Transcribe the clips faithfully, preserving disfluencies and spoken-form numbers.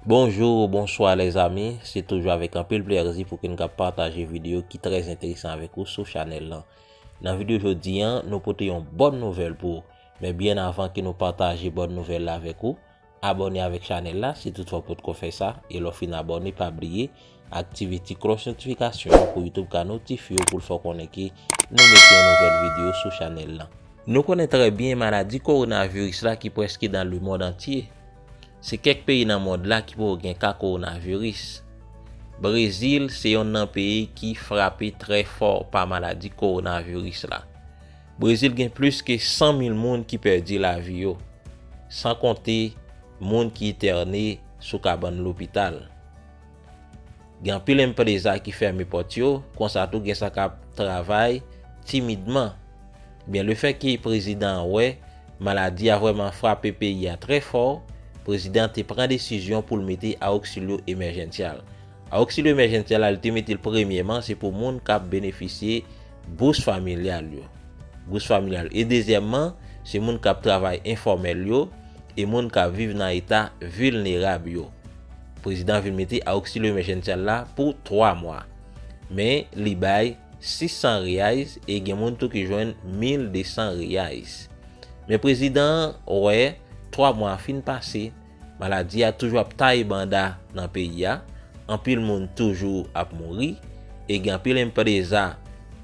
Bonjou, bonswa lèzami, se toujou avèk anpil plèzi pou ke n ka pataje videyo ki trè enteresan avèk ou sou chanèl lan. Nan videyo jodi an, nou pote yon bòn nouvèl pou ou. Men byen avan ke nou pataje bòn nouvèl la avèk ou, abòne avèk chanèl la si toutfwa w potko fè sa, e lè w fin abòne, pa bliye aktive ti klòch notifikasyon an pou YouTube ka notifye w pou l fè w konnen ke nou mete yon nouvèl videyo sou chanèl lan. Nou konnen trè byen maladi kowonaviris la ki prèske nan lemond antye. Se kèk peyi nan mond la ki poko gen ka kowonaviris. Brezil se yonn nan peyi ki frape trè fò pa maladi kowonaviris la. Brezil gen plis ke san mil moun ki pèdi lavi yo, san konte moun ki entène sou kabann lopital. Gen anpil enpreza ki fèmen pòt yo, konsa tou gen sa k ap travay timidman. Byen, lefètke prezidan an wè maladi a vrèman frape peyi a trè fò, prezidan an te pran desizyon pou l mete auxílio emergencial. Auxílio emergencial la, li te mete l premyèman, se pou moun k ap benefisye bous familyal yo. Bous familyal. E dezyèmman, se moun k ap travay enfòmèl yo e moun k ap viv nan eta vilnerab yo. Prezidan vin mete auxílio emergencial la pou twa mwa. Men, li bay sis san reais e gen moun tou ki jwenn mil de san reais. Men prezidan an wè twa mwa fin pase, maladi a toujou ap taye banda nan peyi a, anpil moun toujou ap mouri, e gen anpil enpreza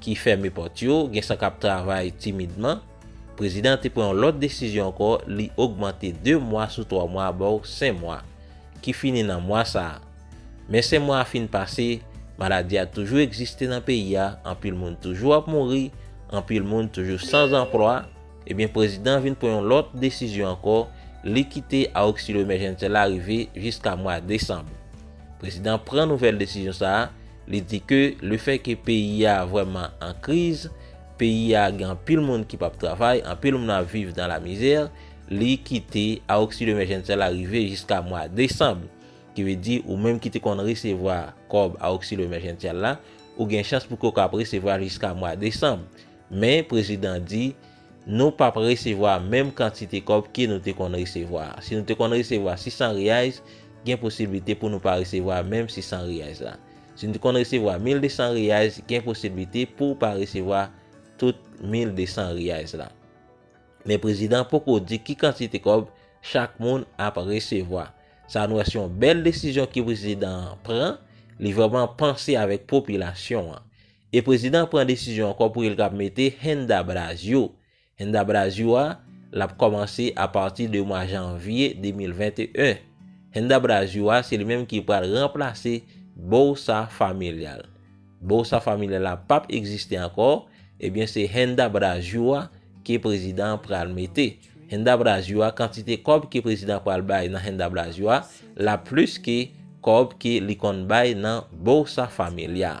ki fèmen pòt yo, gen sa k ap travay timidman. Prezidan an te pran yon lòt desizyon ankò, li ogmante de mwa sou twa mwa, ba w senk mwa, ki fini nan mwa sa a. Men senk mwa a fin pase, maladi a toujou egziste nan peyi a, anpil moun toujou ap mouri, anpil moun toujou san anplwa. Ebyen, prezidan an vin pran yon lòt desizyon ankò, li kite auxílio emergencial la rive jiska mwa desanm. Prezidan an pran nouvèl desizyon sa a, li di ke lefètke peyi a vrèman an kriz, peyi a gen anpil moun ki p ap travay, anpil moun ap viv nan lamizè, li kite auxílio emergencial la rive jiska mwa desanm. Ki vle di, ou menm ki te konn resevwa kòb auxílio emergencial la, ou gen chans pou ke w ka ap resevwa l jiska mwa desanm. Men, prezidan an di, nou p ap resevwa menm kantite kòb ke nou te konn resevwa a. Si nou te konn resevwa sis san reais, gen posiblite pou nou pa resevwa menm sis san reais la. Si nou te konn resevwa mil de san reais, gen posiblite pou w pa resevwa tout mil de san reais la. Men prezidan an poko di ki kantite kòb chak moun ap resevwa. Sa nou wè se yon bèl desizyon ke prezidan an pran, li vrèman panse avèk popilasyon an. E prezidan an pran desizyon ankò pou l k ap mete Renda Brasil. Renda Brasil a, l ap kòmanse apati de mwa janvye de mil venteyen. Renda Brasil a, se li menm ki pral ranplase Bolsa Familial. Bolsa Familial la p ap egziste ankò, ebyen se Renda Brasil a ke prezidan an pral mete. Renda Brasil a, kantite kòb ke prezidan an pral bay nan Renda Brasil a, l ap plis ke kòb ke li konn bay nan Bolsa Familia.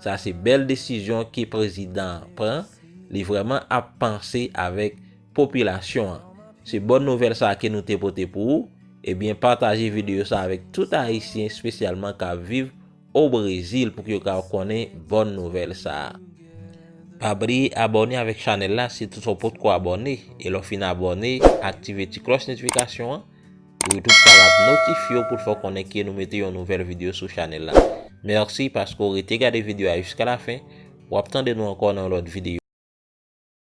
Sa se bèl desizyon ke prezidan an pran, li vrèman ap panse avèk popilasyon an. Se bòn nouvèl sa a ke nou te pote pou ou. Ebyen, pataje videyo sa a avèk tout Ayisyen, espesyalman k ap viv o Brezil, pou ke yo ka konnen bòn nouvèl sa a. Pa bliye abòne avèk chanèl la si toutfwa w potko abòne. E lè w fin abòne, aktive ti klòch notifikasyon an pou YouTube kapab notifye w pou l fè w konnen ke nou mete yon nouvèl videyo sou chanèl la. Mèsi paske w rete gade videyo a jiska lafen. W ap tande nou ankò nan yon lòt videyo.